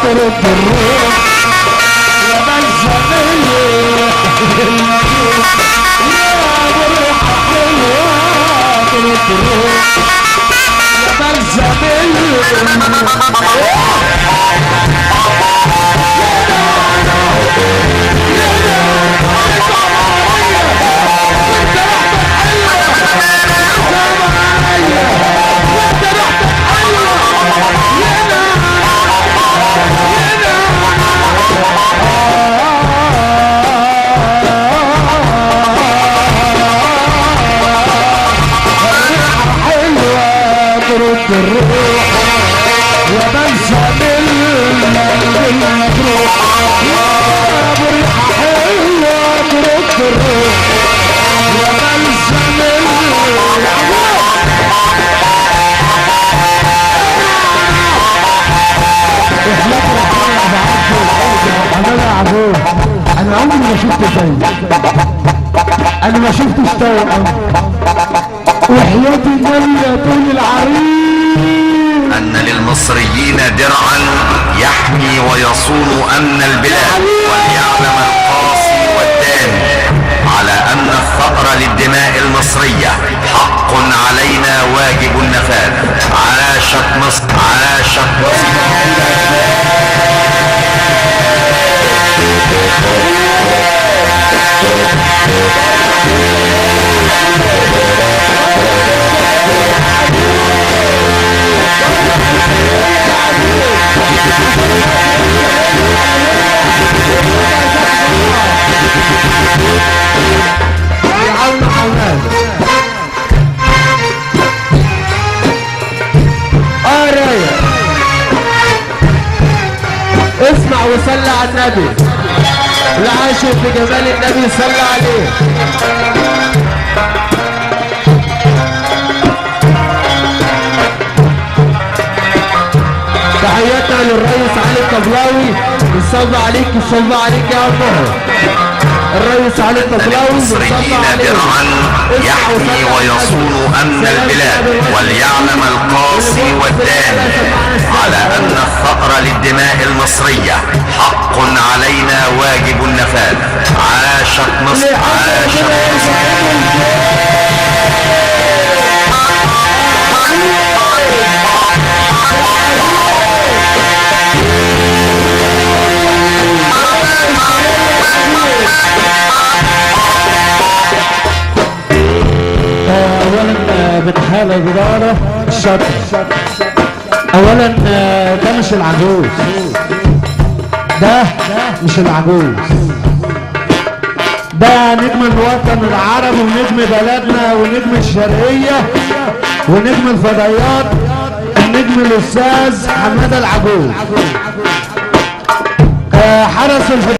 ترد الروح يا بلسمية يا ابو ريحة حلوة ترد الروح يا بلسمية. الروح يا بلسم المجروح يا ابو ريحة حلوة ترد الروح يا بلسم. انا عمري ما شفت زيه، انا ما شفتش توأم وحياة النبي يا طول العريس. أن للمصريين درعا يحمي ويصون أمن البلاد، وليعلم القاصي والداني على أن الثأر للدماء المصرية حق علينا واجب النفاذ. عاشت مصر، عاشت مصر. اسمع وصلي على النبي، العاشق في جمال النبي صلى عليه. تحياتنا للريس علي الطبلاوي، يصب عليك يصب عليك يا عمه. الريس علي الطبلاوي المصريين درعا يحمي ويصون أمن البلاد، وليعلم القاصي والداني على أن الثأر للدماء المصرية حق علينا واجب النفاذ. عاشت مصر، عاشت مصر. اولا بنحال الادارة الشاطر، اولا ده مش العجوز، ده مش العجوز، ده نجم الوطن العربي ونجم بلدنا ونجم الشرقية ونجم الفضائيات، النجم الاستاذ حمادة العجوز. حرس الحدود.